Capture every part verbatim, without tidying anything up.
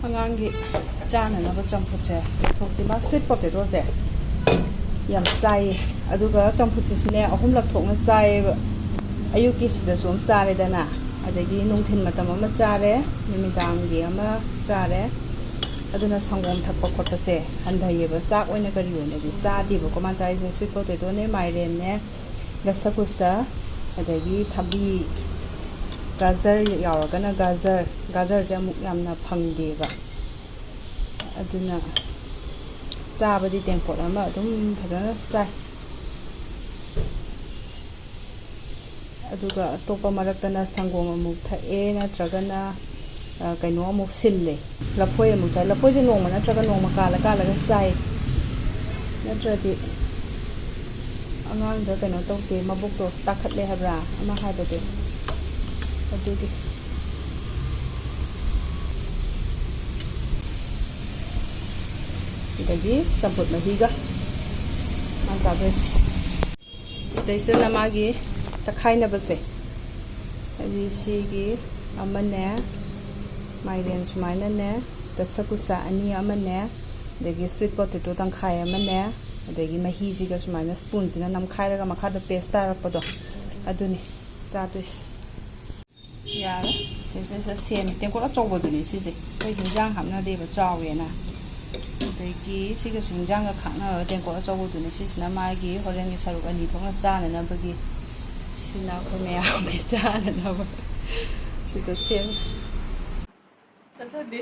ꯑꯉꯥꯡꯒꯤ ꯆꯥꯅꯅꯕ ꯆꯝꯐꯨꯠꯁꯦ ꯊꯣꯡꯁꯤ꯫ ꯃꯥ ꯁ꯭ꯋꯤꯠ ꯄꯣꯇꯦꯇꯣꯁꯦ ꯌꯥꯝ ꯆꯥꯏꯌꯦ꯫ ꯑꯗꯨꯒ ꯆꯝꯐꯨꯠꯁꯤꯁꯨꯅꯦ, ꯑꯍꯨꯝꯂꯛ ꯊꯣꯛꯅ ꯆꯥꯏꯌꯦꯕ꯫ ꯑꯌꯨꯛꯀꯤꯁꯤꯗꯁꯨ ꯑꯃ ꯆꯥꯔꯦꯗꯅ, ꯑꯗꯒꯤ ꯅꯨꯡꯊꯤꯜ ꯃꯇꯝ ꯑꯃ ꯆꯥꯔꯦ, ꯅꯨꯃꯤꯗꯥꯡꯒꯤ ꯑꯃ ꯆꯥꯔꯦ꯫ ꯑꯗꯨꯅ ꯁꯪꯒꯣꯝ ꯊꯛꯄ ꯈꯣꯠꯄꯁꯦ ꯍꯟꯊꯩꯌꯦꯕ꯫ ꯆꯥꯛ ꯑꯣꯏꯅ ꯀꯔꯤ ꯑꯣꯏꯅꯗꯤ ꯆꯥꯗꯦꯕꯀꯣ꯫ ꯃꯥ ꯆꯥꯏꯁꯦ ꯁ꯭ꯋꯤꯠ ꯄꯣꯇꯦꯇꯣꯅꯦ, ꯃꯥꯏꯔꯦꯟꯅꯦ, ꯗꯁꯀꯨꯁ, ꯑꯗꯒꯤ ꯊꯕꯤ, ꯒꯥꯖꯔ ꯌꯥꯎꯔꯒꯅ ꯒꯥꯖꯔ꯫ ꯒꯥꯖꯔꯁꯦ ꯑꯃꯨꯛ ꯌꯥꯝꯅ ꯐꯪꯗꯦꯕ꯫ ꯑꯗꯨꯅ ꯆꯥꯕꯗꯤ ꯇꯦꯡꯀꯣꯠ ꯑꯃ ꯑꯗꯨꯝ ꯐꯖꯅ ꯆꯥꯏ꯫ ꯑꯗꯨꯒ ꯑꯇꯣꯞꯄ ꯃꯔꯛꯇꯅ ꯁꯪꯒꯣꯝ ꯑꯃꯨꯛ ꯊꯛꯑꯦ, ꯅꯠꯇ꯭ꯔꯒꯅ, ꯑ, ꯀꯩꯅꯣ ꯑꯃꯨꯛ ꯁꯤꯜꯂꯦ꯫ ꯂꯐꯣꯏ ꯑꯃꯨꯛ ꯆꯥꯏ꯫ ꯂꯐꯣꯏꯁꯦ ꯅꯣꯡꯃ ꯅꯠꯇ꯭ꯔꯒ ꯅꯣꯡꯃ ꯀꯥꯜꯂ ꯀꯥꯜꯂꯒ ꯆꯥꯏ꯫ ꯅꯠꯇ꯭ꯔꯗꯤ ꯑꯉꯥꯡꯗ ꯀꯩꯅꯣ ꯇꯧꯗꯦ, ꯃꯕꯨꯛꯇꯣ ꯇꯥꯈꯠꯂꯦ ꯍꯥꯏꯕ꯭ꯔꯥ ꯑꯃ ꯍꯥꯏꯕꯗꯣ, ꯑꯗꯨꯒꯤ꯫ ꯑꯗꯒꯤ ꯆꯝꯐꯨꯠ ꯃꯍꯤꯒ ꯃꯥ ꯆꯥꯗꯣꯏꯁꯦ꯫ ꯁꯤꯗꯩꯁꯤꯗꯅ ꯃꯥꯒꯤ ꯇꯛꯈꯥꯏꯅꯕꯁꯦ꯫ ꯍꯥꯏꯗꯤ ꯁꯤꯒꯤ ꯑꯃꯅꯦ, ꯃꯥꯏꯔꯦꯟ ꯁꯨꯃꯥꯏꯅꯅꯦ, ꯗꯁꯀꯨꯁꯥ ꯑꯅꯤ ꯑꯃꯅꯦ, ꯑꯗꯒꯤ ꯁ꯭ꯋꯤꯠ ꯄꯣꯇꯦꯇꯣ ꯇꯪꯈꯥꯏ ꯑꯃꯅꯦ, ꯑꯗꯒꯤ ꯃꯍꯤꯁꯤꯒ ꯁꯨꯃꯥꯏꯅ ꯁ꯭ꯄꯨꯟꯁꯤꯅ ꯅꯝꯈꯥꯏꯔꯒ ꯃꯈꯥꯗ ꯄꯦꯁ ꯇꯥꯔꯛꯄꯗꯣ, ꯑꯗꯨꯅꯤ ꯆꯥꯗꯣꯏꯁꯦ꯫ ꯌꯥꯔꯦ꯫ ꯁꯦ, ꯁꯦ, ꯁꯦ, ꯁꯦꯝꯃꯦ꯫ ꯇꯦꯡꯀꯣꯠ ꯑꯆꯧꯕꯗꯨꯅꯤ ꯁꯤꯁꯦ꯫ ꯑꯩꯈꯣꯏ ꯍꯤꯟꯖꯥꯡ ꯍꯥꯞꯅꯗꯦꯕ, ꯆꯥꯎꯋꯦꯅ꯫ ꯑꯗꯒꯤ ꯁꯤꯒꯁꯨ ꯍꯤꯟꯖꯥꯡꯒ ꯈꯥꯛꯅꯔꯒ ꯇꯦꯡꯀꯣꯠ ꯑꯆꯧꯕꯗꯨꯅꯤ꯫ ꯁꯤꯁꯤꯅ ꯃꯥꯒꯤ ꯍꯣꯔꯦꯟꯒꯤ ꯁꯔꯨꯛ ꯑꯅꯤ ꯊꯣꯛꯅ ꯆꯥꯅꯅꯕꯒꯤ꯫ ꯁꯤꯅ ꯑꯩꯈꯣꯏ ꯃꯌꯥꯝꯒꯤ ꯆꯥꯅꯅꯕ꯫ ꯁꯤꯗ ꯁꯦꯝꯃꯦ꯫ ꯆꯠꯊꯕꯤ꯫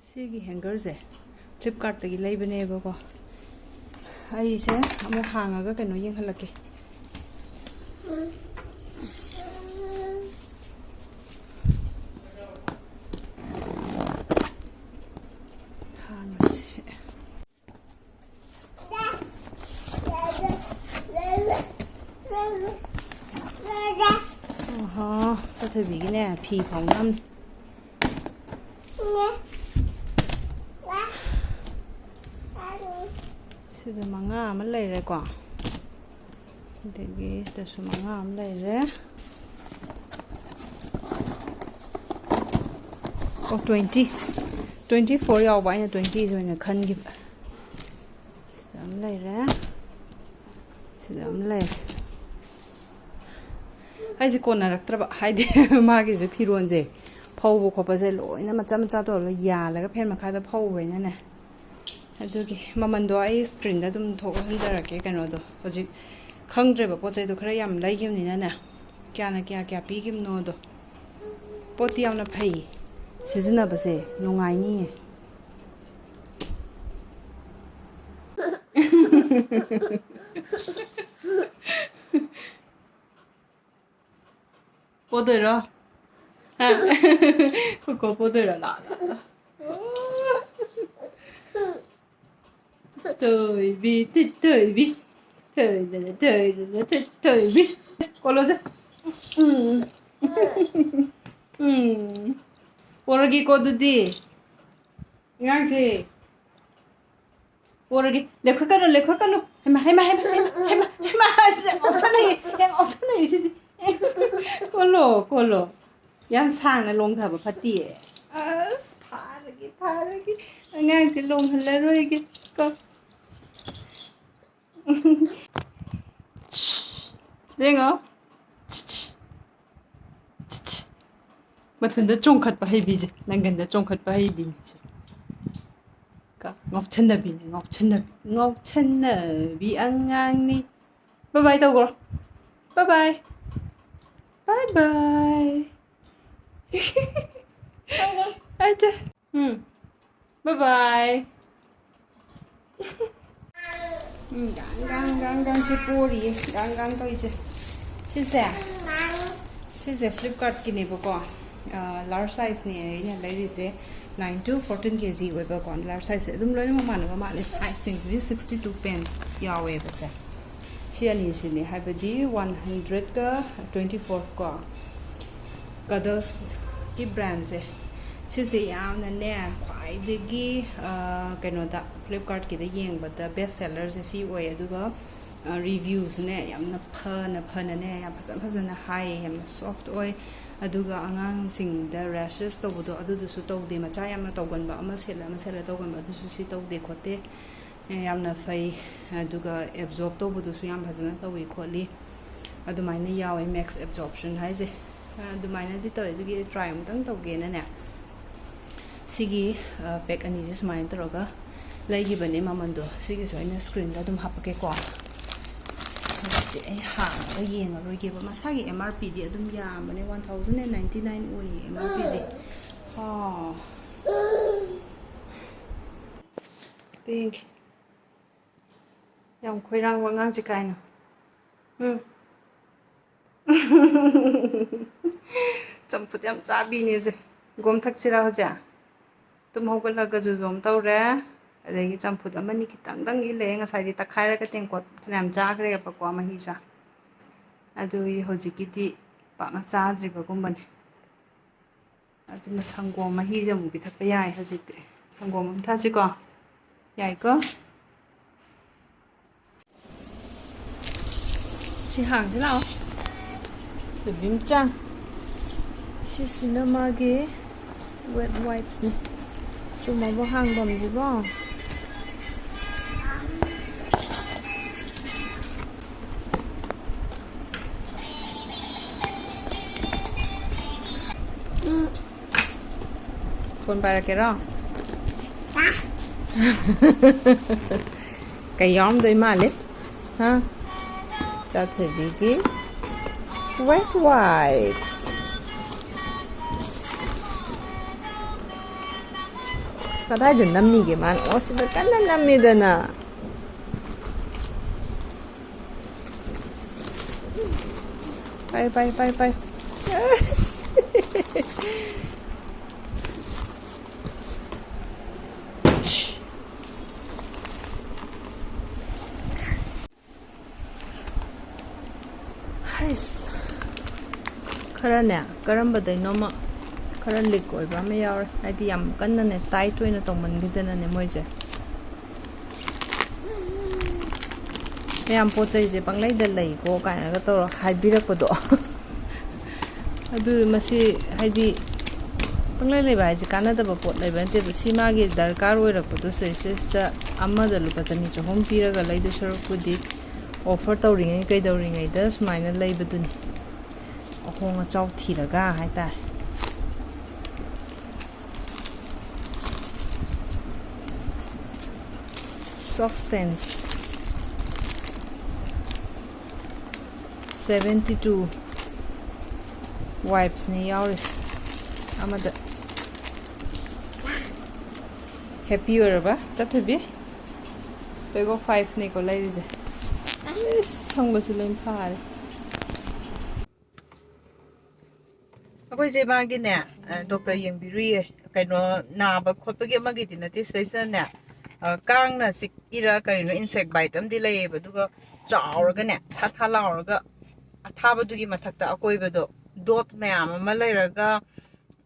ꯁꯤꯒꯤ ꯍꯦꯡꯒꯔꯁꯦ ꯐ꯭ꯂꯤꯞꯀꯥꯔꯠꯇꯒꯤ ꯂꯩꯕꯅꯦꯕꯀꯣ꯫ ꯑꯩꯁꯦ ꯑꯃꯨꯛ ꯍꯥꯡꯉꯒ ꯀꯩꯅꯣ ꯌꯦꯡꯍꯜꯂꯛꯀꯦ꯫ ꯍꯥꯡꯉꯁꯤ ꯁꯤ꯫ ꯊꯣꯏꯕꯤꯒꯤꯅꯦ ꯐꯤ ꯐꯥꯎꯅꯝ꯫ ꯁꯤꯗ ꯃꯉꯥ ꯑꯃ ꯂꯩꯔꯦꯀꯣ, ꯑꯗꯒꯤ ꯁꯤꯗꯁꯨ ꯃꯉꯥ ꯑꯃ ꯂꯩꯔꯦ꯫ ꯑꯣ, twenty, twenty four ꯌꯥꯎꯕ, ꯑꯩꯅ twenty ꯑꯣꯏꯅ ꯈꯟꯈꯤꯕ꯫ ꯁꯤꯗ ꯑꯃ ꯂꯩꯔꯦ, ꯁꯤꯗ ꯑꯃ ꯂꯩꯔꯦ꯫ ꯑꯩꯁꯦ ꯀꯣꯟꯅꯔꯛꯇ꯭ꯔꯕ, ꯍꯥꯏꯗꯤ ꯃꯥꯒꯤꯁꯦ ꯐꯤꯔꯣꯟꯁꯦ ꯐꯧꯕ ꯈꯣꯠꯄꯁꯦ ꯂꯣꯏꯅ ꯃꯆꯥ ꯃꯆꯥ ꯇꯧꯔꯒ ꯌꯥꯜꯂꯒ ꯐꯦꯟ ꯃꯈꯥꯗ ꯐꯧꯕꯅꯤꯅꯅꯦ꯫ ꯑꯗꯨꯒꯤ ꯃꯃꯟꯗꯣ ꯑꯩ screenꯗ ꯑꯗꯨꯝ ꯊꯣꯛꯍꯟꯖꯔꯛꯀꯦ꯫ ꯀꯩꯅꯣꯗꯣ ꯍꯧꯖꯤꯛ ꯈꯪꯗ꯭ꯔꯦꯕ, ꯄꯣꯠ ꯆꯩꯗꯣ ꯈꯔ ꯌꯥꯝ ꯂꯩꯈꯤꯕꯅꯤꯅꯅꯦ, ꯀꯌꯥꯅ ꯀꯌꯥ ꯀꯌꯥ ꯄꯤꯈꯤꯕꯅꯣꯗꯣ꯫ ꯄꯣꯠꯇꯤ ꯌꯥꯝꯅ ꯐꯩ, ꯁꯤꯖꯤꯟꯅꯕꯁꯦ ꯅꯨꯡꯉꯥꯏꯅꯤꯌꯦ꯫ ꯄꯣꯗꯣꯏꯔꯣ? ꯍꯥ? ꯀꯣꯀꯣ ꯄꯣꯗꯣꯏꯔꯣ? ꯂꯥ, ꯂꯥ, ꯂꯥ꯫ ꯊꯣꯏꯕꯤ, ꯊꯣꯏ-, ꯊꯣꯏꯕꯤ꯫ ꯊꯣꯏꯗꯅ, ꯊꯣꯏꯗꯅ, ꯊꯣꯏ-, ꯊꯣꯏꯕꯤ꯫ ꯀꯣꯜꯂꯣꯁꯦ꯫ ꯎꯝ꯫ ꯎꯝ꯫ ꯄꯣꯔꯒꯦꯀꯣ ꯑꯗꯨꯗꯤ꯫ ꯑꯉꯥꯡꯁꯦ꯫ ꯄꯣꯔꯒꯦ꯫ ꯂꯦꯞꯈꯠꯀꯅꯨ, ꯂꯦꯞꯈꯠꯀꯅꯨ꯫ ꯍꯩꯃꯥ, ꯍꯩꯃꯥ, ꯍꯩꯃꯥ, ꯍꯩꯃꯥ, ꯍꯩꯃꯥ, ꯍꯩꯃꯥ, ꯑꯁ, ꯌꯥꯝ ꯉꯥꯎꯁꯟꯅꯩꯌꯦ, ꯌꯥꯝ ꯉꯥꯎꯁꯟꯅꯩꯌꯦ ꯁꯤꯗꯤ꯫ ꯀꯣꯜꯂꯣ, ꯀꯣꯜꯂꯣ꯫ ꯌꯥꯝ ꯁꯥꯡꯅ ꯂꯣꯡꯊꯕ ꯐꯠꯇꯤꯌꯦ꯫ ꯑꯁ, ꯐꯥꯔꯒꯦ, ꯐꯥꯔꯒꯦ꯫ ꯑꯉꯥꯡꯁꯦ ꯂꯣꯡꯍꯜꯂꯔꯣꯏꯒꯦ ꯀꯣ꯫ ꯁꯤꯗ ꯌꯦꯡꯉꯣ꯫ ꯃꯊꯟꯇ ꯆꯣꯡꯈꯠꯄ ꯍꯩꯕꯤꯁꯦ, ꯅꯪꯒꯟꯗ ꯆꯣꯡꯈꯠꯄ ꯍꯩꯕꯤꯁꯦ꯫ ꯀ-, ꯉꯥꯎꯁꯟꯅꯕꯤꯅꯦ, ꯉꯥꯎꯁꯟꯅꯕꯤ, ꯉꯥꯎꯁꯟꯅꯕꯤ ꯑꯉꯥꯡꯅꯤ꯫ Bye bye ꯇꯧꯈ꯭ꯔꯣ꯫ Bye bye꯫ Bye bye꯫ ꯑꯩꯁꯦ꯫ ꯎꯝ꯫ Bye bye꯫ ꯎꯝ, ꯒꯥꯡ, ꯒꯥꯡ, ꯒꯥꯡ, ꯒꯥꯡ ꯁꯤ ꯄꯣꯔꯤꯌꯦ꯫ ꯒꯥꯡ, ꯒꯥꯡ ꯇꯧꯔꯤꯁꯦ꯫ ꯁꯤꯁꯦ, ꯁꯤꯁꯦ Flipkartꯀꯤꯅꯦꯕꯀꯣ꯫ ꯑ, large sizeꯅꯦ ꯑꯩꯅ ꯂꯩꯔꯤꯁꯦ꯫ Nine to fourteen kg ꯑꯣꯏꯕꯀꯣ꯫ Large sizeꯁꯦ ꯑꯗꯨꯝ ꯂꯣꯏꯅꯃꯛ ꯃꯥꯟꯅꯕ ꯃꯥꯜꯂꯦ꯫ Sizeꯁꯤꯡꯁꯤꯗꯤ sixty two ꯄꯦꯟ ꯌꯥꯎꯋꯦꯕꯁꯦ꯫ ꯁꯤ ꯑꯅꯤꯁꯤꯅꯦ, ꯍꯥꯏꯕꯗꯤ one hundredꯀ twenty four ꯀꯣ꯫ ꯀꯗꯜꯁꯀꯤ ꯕ꯭ꯔꯥꯟꯁꯦ, ꯁꯤꯁꯦ ꯌꯥꯝꯅꯅꯦ, ꯈ꯭ꯋꯥꯏꯗꯒꯤ ꯑ, ꯀꯩꯅꯣꯗ, ꯐ꯭ꯂꯤꯞꯀꯥꯔꯠꯀꯤꯗ ꯌꯦꯡꯕꯗ ꯕꯦꯁ ꯁꯦꯂꯔꯁꯦ ꯁꯤ ꯑꯣꯏ꯫ ꯑꯗꯨꯒ ꯔꯤꯚ꯭ꯌꯨꯁꯨꯅꯦ ꯌꯥꯝꯅ ꯐꯅ ꯐꯅꯅꯦ, ꯌꯥꯝ ꯐꯖ ꯐꯖꯅ ꯍꯥꯏꯌꯦ, ꯌꯥꯝꯅ ꯁꯣꯐ ꯑꯣꯏ꯫ ꯑꯗꯨꯒ ꯑꯉꯥꯡꯁꯤꯡꯗ ꯔꯦꯁꯦꯁ ꯇꯧꯕꯗꯣ ꯑꯗꯨꯗꯨꯁꯨ ꯇꯧꯗꯦ, ꯃꯆꯥ ꯌꯥꯝꯅ ꯇꯧꯒꯟꯕ, ꯑꯃ ꯁꯦꯠꯂ ꯑꯃ ꯁꯦꯠꯂ ꯇꯧꯒꯟꯕ, ꯑꯗꯨꯁꯨ ꯁꯤ ꯇꯧꯗꯦ ꯈꯣꯠꯇꯦ꯫ ꯑꯦ, ꯌꯥꯝꯅ ꯐꯩ꯫ ꯑꯗꯨꯒ ꯑꯦꯕꯖꯣꯔꯞ ꯇꯧꯕꯗꯨꯁꯨ ꯌꯥꯝ ꯐꯖꯅ ꯇꯧꯏ ꯈꯣꯠꯂꯤ꯫ ꯑꯗꯨꯃꯥꯏꯅ ꯌꯥꯎꯋꯦ, ꯃꯦꯛꯁ ꯑꯦꯕꯖꯣꯔꯞꯁꯟ ꯍꯥꯏꯁꯦ꯫ ꯑꯗꯨꯃꯥꯏꯅꯗꯤ ꯇꯧꯋꯦ꯫ ꯑꯗꯨꯒꯤ ꯇ꯭ꯔꯥꯏ ꯑꯃꯨꯛꯇꯪ ꯇꯧꯒꯦꯅꯅꯦ, ꯁꯤꯒꯤ ꯄꯦꯛ ꯑꯅꯤꯁꯦ ꯁꯨꯃꯥꯏꯅ ꯇꯧꯔꯒ ꯂꯩꯈꯤꯕꯅꯦ꯫ ꯃꯃꯜꯗꯣ ꯁꯤꯒꯤꯁꯨ ꯑꯩꯅ ꯁ꯭ꯀ꯭ꯔꯤꯟꯗ ꯑꯗꯨꯝ ꯍꯥꯞꯄꯛꯀꯦꯀꯣ꯫ ꯍꯧꯖꯤꯛꯇꯤ ꯑꯩ ꯍꯥꯡꯉꯒ ꯌꯦꯡꯉꯔꯣꯏꯒꯦꯕ꯫ ꯃꯁꯥꯒꯤ ꯑꯦꯝ ꯑꯥꯔ ꯄꯤꯗꯤ ꯑꯗꯨꯝ ꯌꯥꯝꯕꯅꯦ, one thousand and ninety nine ꯑꯣꯏꯌꯦ ꯑꯦꯝ ꯑꯥꯔ ꯄꯤꯗꯤ꯫ ꯑꯥ꯫ ꯌꯦꯡꯒꯦ꯫ ꯌꯥꯝ ꯈꯣꯏꯔꯥꯡꯕ ꯑꯉꯥꯡꯁꯦ ꯀꯥꯏꯅꯣ? ꯎꯝ꯫ ꯆꯝꯐꯨꯠ ꯌꯥꯝ ꯆꯥꯕꯤꯅꯦꯁꯦ꯫ ꯒꯣꯝ ꯊꯛꯁꯤꯔꯥ ꯍꯧꯖꯤꯛ? ꯇꯨꯝ ꯍꯧꯒꯠꯂꯒ ꯖꯨꯖꯣꯝ ꯇꯧꯔꯦ꯫ ꯑꯗꯒꯤ ꯆꯝꯐꯨꯠ ꯑꯃꯅꯤ ꯈꯤꯇꯪꯗꯪ ꯏꯜꯂꯛꯑꯦ꯫ ꯉꯁꯥꯏꯗꯤ ꯇꯛꯈꯥꯏꯔꯒ ꯇꯦꯡꯀꯣꯠ ꯐꯅꯌꯥꯝ ꯆꯥꯈ꯭ꯔꯦꯕꯀꯣ, ꯃꯍꯤꯁꯨ꯫ ꯑꯗꯨꯒꯤ ꯍꯧꯖꯤꯛꯀꯤꯗꯤ ꯄꯥꯛꯅ ꯆꯥꯗ꯭ꯔꯤꯕꯒꯨꯝꯕꯅꯦ꯫ ꯑꯗꯨꯅ ꯁꯪꯒꯣꯝ ꯃꯍꯤꯁꯦ ꯑꯃꯨꯛ ꯄꯤꯊꯛꯄ ꯌꯥꯏ ꯍꯧꯖꯤꯛꯇꯤ꯫ ꯁꯪꯒꯣꯝ ꯑꯃ ꯊꯛꯁꯤꯀꯣ꯫ ꯌꯥꯏꯀꯣ? ꯁꯤ ꯍꯥꯡꯁꯤ ꯂꯥꯛꯑꯣ꯫ ꯕꯦꯕꯤꯝꯆꯥ꯫ ꯁꯤꯁꯤꯅ ꯃꯥꯒꯤ ꯋꯦꯠ ꯋꯥꯏꯞꯁꯅꯤ꯫ ꯆꯨꯝꯃꯕꯣ ꯍꯥꯡꯐꯝꯁꯤꯕꯣ? ꯐꯣꯟ ꯄꯥꯏꯔꯛꯀꯦꯔꯣ? ꯀꯩ ꯌꯥꯎꯔꯝꯗꯣꯏ ꯃꯥꯜꯂꯤ? ꯍꯥ? ꯆꯥꯊꯣꯏꯕꯤꯒꯤ ꯋꯦꯠ ꯋꯥꯏꯞꯁ꯫ ꯀꯗꯥꯏꯗ ꯅꯝꯃꯤꯒꯦ ꯃꯥꯅ? ꯑꯣ, ꯁꯤꯗ ꯀꯟꯅ ꯅꯝꯃꯤꯗꯅ꯫ ꯄꯥꯏ, ꯄꯥꯏ, ꯄꯥꯏ, ꯄꯥꯏ꯫ ꯍꯩꯁ꯫ ꯈꯔꯅꯦ, ꯀꯔꯝꯕꯗꯩꯅꯣꯃ ꯈꯔ ꯂꯤꯛ ꯑꯣꯏꯕ ꯑꯃ ꯌꯥꯎꯔꯦ꯫ ꯍꯥꯏꯗꯤ ꯌꯥꯝ ꯀꯟꯅꯅꯦ, ꯇꯥꯏꯠ ꯑꯣꯏꯅ ꯇꯧꯃꯟꯈꯤꯗꯅꯅꯦ ꯃꯣꯏꯁꯦ꯫ ꯃꯌꯥꯝ ꯄꯣꯠ ꯆꯩꯁꯦ ꯄꯪꯂꯩꯗ ꯂꯩꯀꯣ ꯀꯥꯏꯅꯒ ꯇꯧꯔ ꯍꯥꯏꯕꯤꯔꯛꯄꯗꯣ꯫ ꯑꯗꯨ ꯃꯁꯤ ꯍꯥꯏꯗꯤ ꯄꯪꯂꯩ ꯂꯩꯕ ꯍꯥꯏꯁꯦ ꯀꯥꯟꯅꯗꯕ ꯄꯣꯠ ꯂꯩꯕ ꯅꯠꯇꯦꯕ꯫ ꯁꯤ ꯃꯥꯒꯤ ꯗꯔꯀꯥꯔ ꯑꯣꯏꯔꯛꯄꯗꯣ ꯁꯤꯗꯩꯁꯤꯗ ꯑꯃꯗ ꯂꯨꯄꯥ ꯆꯅꯤ ꯆꯍꯨꯝ ꯄꯤꯔꯒ ꯂꯩꯗꯣꯏ ꯁꯔꯨꯛꯄꯨꯗꯤ ꯑꯣꯐꯔ ꯇꯧꯔꯤꯉꯩ ꯀꯩꯗꯧꯔꯤꯉꯩꯗ ꯁꯨꯃꯥꯏꯅ ꯂꯩꯕꯗꯨꯅꯤ꯫ ꯑꯍꯣꯡ ꯑꯆꯥꯎ ꯊꯤꯔꯒ ꯍꯥꯏꯇꯥꯔꯦ꯫ Soft Sense seventy two wipesꯅꯤ ꯌꯥꯎꯔꯤꯁꯦ ꯑꯃꯗ꯫ Happy ꯑꯣꯏꯔꯕ ꯆꯠꯊꯣꯏꯕꯤ? Bag of fiveꯅꯤꯀꯣ ꯂꯩꯔꯤꯁꯦ꯫ ꯏꯁ, ꯁꯝꯒꯁꯨ ꯂꯣꯏ ꯐꯥꯔꯦ꯫ ꯑꯩꯈꯣꯏꯁꯦ ꯃꯥꯒꯤꯅꯦ, ꯗꯣꯛꯇꯔ ꯌꯦꯡꯕꯤꯔꯨꯏꯌꯦ꯫ ꯀꯩꯅꯣ, ꯅꯥꯕ ꯈꯣꯠꯄꯒꯤ ꯑꯃꯒꯤꯗꯤ ꯅꯠꯇꯦ, ꯁꯤꯗꯩꯁꯤꯗꯅꯦ, ꯑ, ꯀꯥꯡꯅ ꯆꯤꯛꯏꯔ ꯀꯔꯤꯅꯣ, ꯏꯟꯁꯦꯛ ꯕꯥꯏꯠ ꯑꯃꯗꯤ ꯂꯩꯌꯦꯕ꯫ ꯑꯗꯨꯒ ꯆꯥꯎꯔꯒꯅꯦ, ꯊꯥ ꯊꯥ ꯂꯥꯎꯔꯒ ꯑꯊꯥꯕꯗꯨꯒꯤ ꯃꯊꯛꯇ ꯑꯀꯣꯏꯕꯗꯣ ꯗꯣꯠ ꯃꯌꯥꯝ ꯑꯃ ꯂꯩꯔꯒ,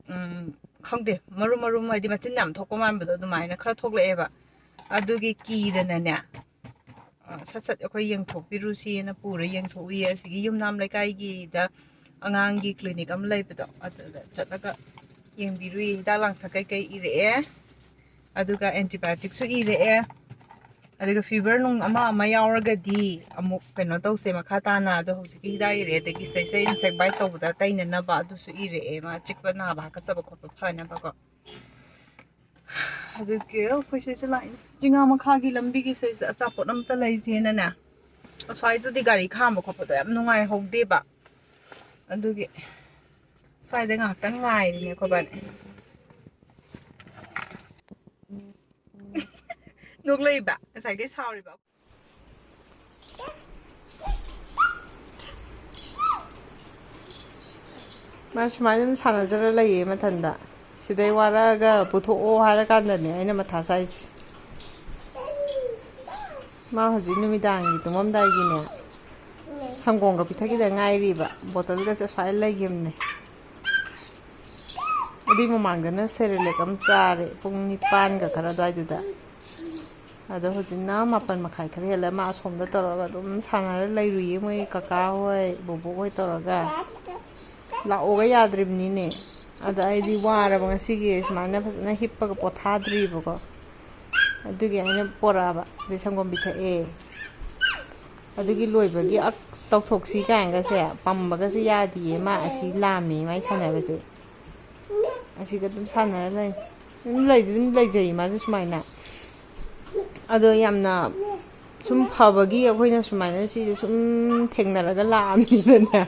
ꯎꯝ, ꯈꯪꯗꯦ, ꯃꯔꯨꯝ ꯃꯔꯨꯝ, ꯍꯥꯏꯗꯤ ꯃꯆꯤꯟ ꯌꯥꯝ ꯊꯣꯛꯄ ꯃꯥꯟꯕꯗꯣ ꯑꯗꯨꯃꯥꯏꯅ ꯈꯔ ꯊꯣꯛꯂꯛꯑꯦꯕ꯫ ꯑꯗꯨꯒꯤ ꯀꯤꯗꯅꯅꯦ, ꯑ, ꯁꯠ ꯁꯠ ꯑꯩꯈꯣꯏ ꯌꯦꯡꯊꯣꯛꯄꯤꯔꯨꯁꯤꯅ ꯄꯨꯔ ꯌꯦꯡꯊꯣꯛꯎꯏꯌꯦ꯫ ꯑꯁꯤꯒꯤ ꯌꯨꯝꯅꯥꯝ ꯂꯩꯀꯥꯏꯒꯤꯗ ꯑꯉꯥꯡꯒꯤ ꯀ꯭ꯂꯤꯅꯤꯛ ꯑꯃ ꯂꯩꯕꯗꯣ, ꯑꯗꯨꯗ ꯆꯠꯂꯒ ꯌꯦꯡꯕꯤꯔꯨꯏ꯫ ꯍꯤꯗꯥꯛ ꯂꯥꯡꯊꯛ ꯀꯩꯀꯩ ꯏꯔꯛꯑꯦ, ꯑꯗꯨꯒ ꯑꯦꯟꯇꯤꯕꯥꯌꯣꯇꯤꯛꯁꯨ ꯏꯔꯛꯑꯦ, ꯑꯗꯨꯒ ꯐꯤꯚꯔ ꯅꯨꯡ ꯑꯃ ꯑꯃ ꯌꯥꯎꯔꯒꯗꯤ ꯑꯃꯨꯛ ꯀꯩꯅꯣ ꯇꯧꯁꯦ ꯃꯈꯥ ꯇꯥꯅ꯫ ꯑꯗꯣ ꯍꯧꯖꯤꯛꯀꯤ ꯍꯤꯗꯥꯛ ꯏꯔꯛꯑꯦ, ꯑꯗꯒꯤ ꯁꯤꯗꯩꯁꯤꯗ ꯏꯟꯁꯦꯛ ꯕꯥꯏꯠ ꯇꯧꯕꯗ ꯇꯩꯅꯅꯕ ꯑꯗꯨꯁꯨ ꯏꯔꯛꯑꯦ, ꯃꯥ ꯆꯤꯛꯄ ꯅꯥꯕ ꯍꯥꯀꯠꯆꯕ ꯈꯣꯠꯄ ꯐꯅꯕꯀꯣ꯫ ꯑꯗꯨꯒꯤ ꯑꯩꯈꯣꯏ ꯁꯤꯁꯨ ꯂꯥꯛꯏꯅꯦ꯫ ꯆꯤꯡꯉꯥ ꯃꯈꯥꯒꯤ ꯂꯝꯕꯤꯒꯤ ꯁꯤꯁꯨ ꯑꯆꯥꯄꯣꯠ ꯑꯝꯇ ꯂꯩꯁꯦꯅꯅꯦ꯫ ꯑꯁ꯭ꯋꯥꯏꯗꯗꯤ ꯒꯥꯔꯤ ꯈꯥꯝꯕ ꯈꯣꯠꯄꯗꯣ ꯌꯥꯝ ꯅꯨꯡꯉꯥꯏꯍꯧꯗꯦꯕ꯫ ꯑꯗꯨꯒꯤ ꯁ꯭ꯋꯥꯏꯗ ꯉꯥꯏꯍꯥꯛꯇꯪ ꯉꯥꯏꯔꯤꯅꯦ ꯑꯩꯈꯣꯏꯕꯥꯅꯤ꯫ ꯅꯣꯛꯂꯛꯏꯕ ꯉꯁꯥꯏꯗꯩ ꯁꯥꯎꯔꯤꯕ꯫ ꯃꯥ ꯁꯨꯃꯥꯏꯅ ꯑꯗꯨꯝ ꯁꯥꯟꯅꯖꯔ ꯂꯩꯌꯦ ꯃꯊꯟꯗ꯫ ꯁꯤꯗꯩ ꯋꯥꯔꯛꯑꯒ ꯄꯨꯊꯣꯛꯑꯣ ꯍꯥꯏꯔꯀꯥꯟꯗꯅꯦ ꯑꯩꯅ ꯃꯊꯥ ꯁꯥꯏꯁꯦ꯫ ꯃꯥ ꯍꯧꯖꯤꯛ ꯅꯨꯃꯤꯗꯥꯡꯒꯤ ꯇꯨꯝꯃꯝꯗꯥꯏꯒꯤꯅꯦ꯫ ꯁꯪꯒꯣꯝꯒ ꯄꯤꯊꯛꯈꯤꯗ ꯉꯥꯏꯔꯤꯕ, ꯕꯣꯇꯜꯒꯁꯦ ꯑꯁ꯭ꯋꯥꯏ ꯂꯩꯈꯤꯕꯅꯦ꯫ ꯑꯗꯨꯏ ꯃꯃꯥꯡꯗꯅ ꯁꯦꯔꯦꯂꯦꯛ ꯑꯃ ꯆꯥꯔꯦ, ꯄꯨꯡ ꯅꯤꯄꯥꯟꯒ ꯈꯔ ꯑꯗꯨꯋꯥꯏꯗꯨꯗ꯫ ꯑꯗꯣ ꯍꯧꯖꯤꯛꯅ ꯃꯥꯄꯟ ꯃꯈꯥꯏ ꯈꯔ ꯍꯦꯜꯂꯦ꯫ ꯃꯥ ꯑꯁꯣꯝꯗ ꯇꯧꯔꯒ ꯑꯗꯨꯝ ꯁꯥꯟꯅꯔ ꯂꯩꯔꯨꯏꯌꯦ, ꯃꯣꯏ ꯀꯀꯥ ꯍꯣꯏ, ꯕꯣꯕꯣꯛ ꯍꯣꯏ ꯇꯧꯔꯒ꯫ ꯂꯥꯛꯑꯣꯒ ꯌꯥꯗ꯭ꯔꯤꯕꯅꯤꯅꯦ꯫ ꯑꯗ ꯑꯩꯗꯤ ꯋꯥꯔꯕ ꯉꯁꯤꯒꯤ, ꯁꯨꯃꯥꯏꯅ ꯐꯖꯅ ꯍꯤꯞꯄꯒ ꯄꯣꯊꯥꯗ꯭ꯔꯤꯕꯀꯣ꯫ ꯑꯗꯨꯒꯤ ꯑꯩꯅ ꯄꯣꯔꯛꯑꯕ, ꯑꯗꯩ ꯁꯪꯒꯣꯝ ꯄꯤꯊꯛꯑꯦ꯫ ꯑꯗꯨꯒꯤ ꯂꯣꯏꯕꯒꯤ ꯑꯛ ꯇꯧꯊꯣꯛꯁꯤ ꯀꯥꯏꯅꯒꯁꯦ ꯄꯝꯕꯒꯁꯦ ꯌꯥꯗꯤꯌꯦ꯫ ꯃꯥ ꯑꯁꯤ ꯂꯥꯝꯃꯦ, ꯃꯥꯏ ꯁꯥꯟꯅꯕꯁꯦ꯫ ꯑꯁꯤꯒ ꯑꯗꯨꯝ ꯁꯥꯟꯅꯔ ꯂꯩ꯫ ꯑꯗꯨꯝ ꯂꯩꯗꯤ ꯑꯗꯨꯝ ꯂꯩꯖꯩ ꯃꯥꯁꯦ ꯁꯨꯃꯥꯏꯅ꯫ ꯑꯗꯣ ꯌꯥꯝꯅ ꯁꯨꯝ ꯐꯕꯒꯤ ꯑꯩꯈꯣꯏꯅ ꯁꯨꯃꯥꯏꯅ ꯁꯤꯁꯦ ꯁꯨꯝ ꯊꯦꯡꯅꯔꯒ ꯂꯥꯛꯑꯕꯅꯤꯅꯅꯦ꯫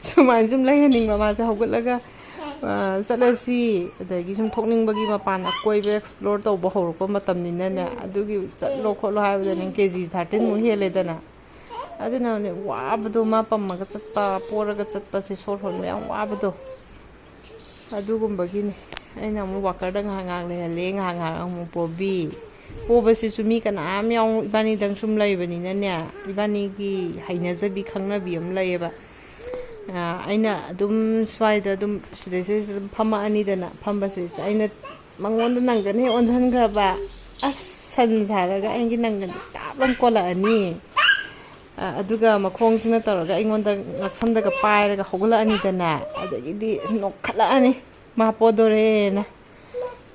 ꯁꯨꯃꯥꯏꯅ ꯁꯨꯝ ꯂꯩꯍꯟꯅꯤꯡꯕ ꯃꯥꯁꯦ ꯍꯧꯒꯠꯂꯒ, ꯑ, ꯆꯠꯂꯁꯤ, ꯑꯗꯒꯤ ꯁꯨꯝ ꯊꯣꯛꯅꯤꯡꯕꯒꯤ ꯃꯄꯥꯟ ꯑꯀꯣꯏꯕ explore ꯇꯧꯕ ꯍꯧꯔꯛꯄ ꯃꯇꯝꯅꯤꯅꯅꯦ꯫ ꯑꯗꯨꯒꯤ ꯆꯠꯂꯣ ꯈꯣꯠꯂꯣ ꯍꯥꯏꯕꯗꯅꯦ ꯀꯦ ꯖꯤ ꯊꯥꯔꯇꯤꯟꯃꯨꯛ ꯍꯦꯜꯂꯦꯗꯅ꯫ ꯑꯗꯨꯅꯅꯦ ꯋꯥꯕꯗꯣ, ꯃꯥ ꯄꯝꯃꯒ ꯆꯠꯄ, ꯄꯣꯔꯒ ꯆꯠꯄꯁꯦ, ꯁꯣꯔ ꯍꯣꯟꯕ ꯌꯥꯝ ꯋꯥꯕꯗꯣ꯫ ꯑꯗꯨꯒꯨꯝꯕꯒꯤꯅꯦ꯫ ꯑꯩꯅ ꯑꯃꯨꯛ ꯋꯥꯀꯔꯗ ꯉꯥꯏꯍꯥꯛ ꯉꯥꯏꯍꯥꯛ ꯂꯩꯍꯜꯂꯦ, ꯉꯥꯏꯍꯥꯛ ꯉꯥꯏꯍꯥꯛ ꯑꯃꯨꯛ ꯄꯣꯕꯤ꯫ ꯄꯣꯕꯁꯤꯁꯨ ꯃꯤ ꯀꯅꯥꯝ ꯌꯥꯎ, ꯏꯕꯥꯅꯤꯗꯪ ꯁꯨꯝ ꯂꯩꯕꯅꯤꯅꯅꯦ, ꯏꯕꯥꯅꯤꯒꯤ ꯍꯩꯅꯖꯕꯤ ꯈꯪꯅꯕꯤ ꯑꯃ ꯂꯩꯌꯦꯕ꯫ ꯑ, ꯑꯩꯅ ꯑꯗꯨꯝ ꯁ꯭ꯋꯥꯏꯗ ꯑꯗꯨꯝ ꯁꯤꯗꯩꯁꯤꯗ ꯑꯗꯨꯝ ꯐꯝꯃꯛꯑꯅꯤꯗꯅ, ꯐꯝꯕꯁꯤꯗ ꯑꯩꯅ ꯃꯉꯣꯟꯗ ꯅꯪꯒꯟ ꯍꯦꯛ ꯑꯣꯟꯁꯤꯟꯈ꯭ꯔꯕ, ꯑꯁ, ꯁꯟ ꯁꯥꯔꯒ ꯑꯩꯒꯤ ꯅꯪꯒꯟꯁꯦ ꯇꯥꯞ ꯂꯥꯎ ꯀꯣꯜꯂꯛꯑꯅꯤ꯫ ꯑ, ꯑꯗꯨꯒ ꯃꯈꯣꯡꯁꯤꯅ ꯇꯧꯔꯒ ꯑꯩꯉꯣꯟꯗ ꯉꯛꯁꯝꯗꯒ ꯄꯥꯏꯔꯒ ꯍꯧꯒꯠꯂꯛꯑꯅꯤꯗꯅ, ꯑꯗꯒꯤꯗꯤ ꯅꯣꯛꯈꯠꯂꯛꯑꯅꯤ, ꯃꯥ ꯄꯣꯗꯣꯔꯦꯅ꯫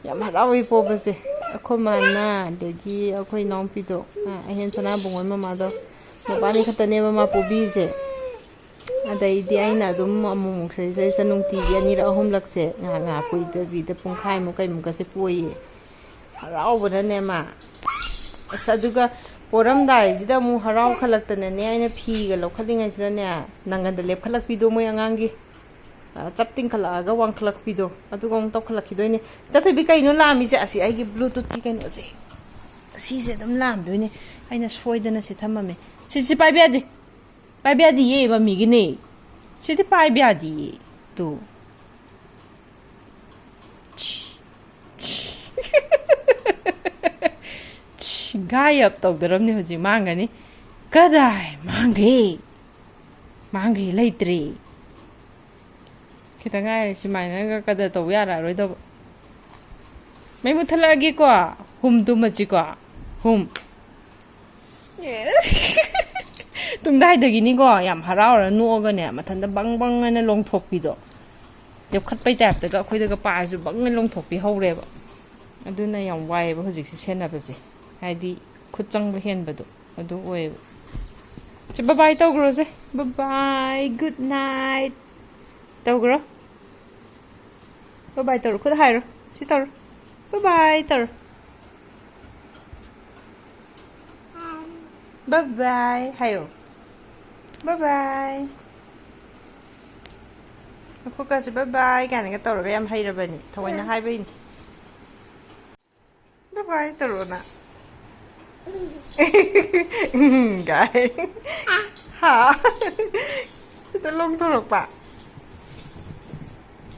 ꯌꯥꯝ ꯍꯔꯥꯎꯏ ꯄꯣꯕꯁꯦ꯫ ꯑꯩꯈꯣꯏ ꯃꯥꯅ, ꯑꯗꯒꯤ ꯑꯩꯈꯣꯏ ꯏꯅꯥꯎꯄꯤꯗꯣ, ꯑ, ꯑꯍꯦꯟ ꯁꯅꯥꯕꯨꯡ ꯍꯣꯏ ꯃꯃꯥꯗꯣ, ꯃꯕꯥꯅꯤ ꯈꯛꯇꯅꯦꯕ ꯃꯥ ꯄꯣꯕꯤꯁꯦ꯫ ꯑꯗꯩꯗꯤ ꯑꯩꯅ ꯑꯗꯨꯝ ꯑꯃꯨꯛꯃꯨꯛ ꯁꯤꯗꯩꯁꯤꯗ ꯅꯨꯡꯇꯤꯒꯤ ꯑꯅꯤꯔꯛ ꯑꯍꯨꯝꯂꯛꯁꯦ, ꯉꯥꯏꯍꯥꯛ ꯉꯥꯏꯍꯥꯛ ꯀꯨꯏꯗꯕꯤꯗ ꯄꯨꯡꯈꯥꯏꯃꯨꯛ ꯀꯩꯃꯨꯛꯀꯁꯦ ꯄꯣꯏꯌꯦ꯫ ꯍꯔꯥꯎꯕꯅꯅꯦ ꯃꯥ꯫ ꯑꯁ, ꯑꯗꯨꯒ ꯄꯣꯔꯝꯗꯥꯏꯁꯤꯗ ꯑꯃꯨꯛ ꯍꯔꯥꯎꯈꯠꯂꯛꯇꯅꯅꯦ, ꯑꯩꯅ ꯐꯤꯒ ꯂꯧꯈꯠꯂꯤꯉꯩꯁꯤꯗꯅꯦ, ꯅꯪꯒꯟꯗ ꯂꯦꯞꯈꯠꯂꯛꯄꯤꯗꯣ ꯃꯣꯏ ꯑꯉꯥꯡꯒꯤ꯫ ꯑ, ꯆꯞ ꯇꯤꯡꯈꯠꯂꯛꯑꯒ ꯋꯥꯡꯈꯠꯂꯛꯄꯤꯗꯣ, ꯑꯗꯨꯒ ꯑꯃꯨꯛ ꯇꯧꯈꯠꯂꯛꯈꯤꯗꯣꯏꯅꯦ꯫ ꯆꯠꯊꯣꯏꯕꯤ, ꯀꯩꯅꯣ ꯂꯥꯝꯃꯤꯁꯦ? ꯑꯁꯤ ꯑꯩꯒꯤ Bluetooth-ꯀꯤ ꯀꯩꯅꯣꯁꯦ, ꯑꯁꯤꯁꯦ ꯑꯗꯨꯝ ꯂꯥꯝꯗꯣꯏꯅꯦ꯫ ꯑꯩꯅ ꯁꯣꯏꯗꯅ ꯁꯤ ꯊꯝꯃꯝꯃꯦ꯫ ꯁꯤ, ꯁꯤ ꯄꯥꯏꯕ ꯌꯥꯗꯦ꯫ ꯄꯥꯏꯕ ꯌꯥꯗꯤꯌꯦ, ꯃꯝꯃꯤꯒꯤꯅꯦ꯫ ꯁꯤꯗꯤ ꯄꯥꯏꯕ ꯌꯥꯗꯤꯌꯦ꯫ ꯇꯨ꯫ ꯁꯤ, ꯁꯤ꯫ ꯁꯤ, ꯒꯥꯏ ꯑꯞ ꯇꯧꯗꯔꯝꯅꯤ ꯍꯧꯖꯤꯛ, ꯃꯥꯡꯒꯅꯤ꯫ ꯀꯗꯥꯏ ꯃꯥꯡꯒ꯭ꯔꯦ? ꯃꯥꯡꯈꯩ ꯂꯩꯇ꯭ꯔꯦ꯫ ꯈꯤꯇꯪ ꯉꯥꯏꯔꯦ ꯁꯨꯃꯥꯏꯅꯒ ꯀꯗꯔ ꯇꯧꯕ ꯌꯥꯔꯛꯑꯔꯣꯏꯗꯧꯕ꯫ ꯃꯩ ꯃꯨꯠꯊꯠꯂꯛꯑꯒꯦꯀꯣ꯫ ꯍꯨꯝ ꯇꯨꯝꯃꯁꯤꯀꯣ꯫ ꯍꯨꯝ꯫ ꯇꯨꯝꯗꯥꯏꯗꯒꯤꯅꯤꯀꯣ ꯌꯥꯝ ꯍꯔꯥꯎꯔ ꯅꯣꯛꯑꯒꯅꯦ ꯃꯊꯟꯇ ꯕꯪ ꯕꯪ ꯍꯥꯏꯅ ꯂꯣꯡꯊꯣꯛꯄꯤꯗꯣ꯫ ꯂꯦꯞꯈꯠꯄꯩ ꯇꯥꯏꯞꯇꯒ ꯑꯩꯈꯣꯏꯗꯒ ꯄꯥꯏꯔꯁꯨ ꯕꯪ ꯍꯥꯏꯅ ꯂꯣꯡꯊꯣꯛꯄꯤ ꯍꯧꯔꯦꯕ꯫ ꯑꯗꯨꯅ ꯌꯥꯝ ꯋꯥꯏꯑꯦꯕ ꯍꯧꯖꯤꯛꯁꯦ ꯁꯦꯟꯅꯕꯁꯦ꯫ ꯍꯥꯏꯗꯤ ꯈꯨꯠ ꯆꯪꯕ ꯍꯦꯟꯕꯗꯣ ꯑꯗꯨ ꯑꯣꯏꯌꯦꯕ꯫ ꯁꯦ, bye bye ꯇꯧꯈ꯭ꯔꯣꯁꯦ꯫ Bye bye, good night ꯇꯧꯈ꯭ꯔꯣ꯫ Bye bye ꯇꯧꯔꯣ, ꯈꯨꯠ ꯍꯥꯏꯔꯣ꯫ ꯁꯤ ꯇꯧꯔꯣ꯫ Bye bye ꯇꯧꯔꯣ꯫ Bye bye ꯍꯥꯏꯌꯣ꯫ Bye bye꯫ ꯃꯈꯨꯠꯀꯁꯦ bye bye ꯀꯥꯏꯅꯒ ꯇꯧꯔꯒ ꯌꯥꯝ ꯍꯩꯔꯕꯅꯤ, ꯊꯑꯣꯏꯅ ꯍꯥꯏꯕꯩꯅꯤ꯫ Bye bye ꯇꯧꯔꯣꯅ꯫ ꯎꯝ ꯀꯥꯏ꯫ ꯍꯥ꯫ ꯈꯤꯇ ꯂꯣꯡꯊꯣꯔꯛꯄ꯫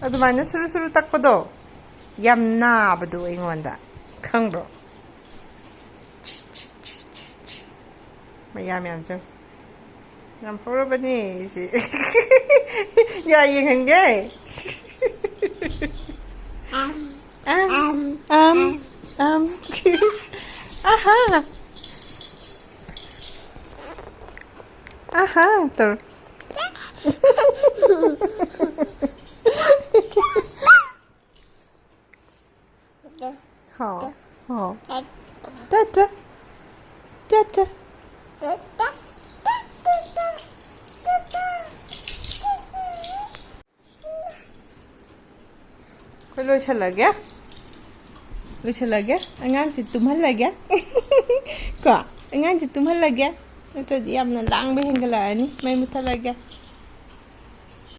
ꯑꯗꯨꯃꯥꯏꯅ ꯁꯨꯔꯨ ꯁꯨꯔꯨ ꯇꯛꯄꯗꯣ ꯌꯥꯝ ꯅꯥꯕꯗꯣ ꯑꯩꯉꯣꯟꯗ꯫ ꯈꯪꯕ꯭ꯔꯣ? ꯃꯌꯥꯝ ꯌꯥꯝ ꯆꯪ꯫ ꯌꯥꯝ ꯍꯧꯔꯕꯅꯦ ꯁꯤ꯫ ꯌꯥ ꯌꯦꯡꯍꯟꯒꯦ꯫ ꯑꯝ, ꯑꯝ, ꯑꯝ꯫ ꯑꯍꯥ꯫ ꯑꯍꯥ ꯇꯧꯔꯣ꯫ ꯍꯥꯎ, ꯍꯥꯎ꯫ ꯇꯠ, ꯇꯠ꯫ ꯇꯠ, ꯇꯠ꯫ ꯑꯩꯈꯣꯏ ꯂꯣꯏꯁꯤꯜꯂꯒꯦ꯫ ꯂꯣꯏꯁꯤꯜꯂꯒꯦ꯫ ꯑꯉꯥꯡꯁꯦ ꯇꯨꯝꯍꯜꯂꯒꯦ꯫ ꯀꯣ? ꯑꯉꯥꯡꯁꯦ ꯇꯨꯝꯍꯜꯂꯒꯦ꯫ ꯅꯠꯇ꯭ꯔꯗꯤ ꯌꯥꯝꯅ ꯂꯥꯡꯕ ꯍꯦꯟꯒꯠꯂꯛꯑꯅꯤ꯫ ꯃꯩ ꯃꯨꯠꯊꯠꯂꯒꯦ꯫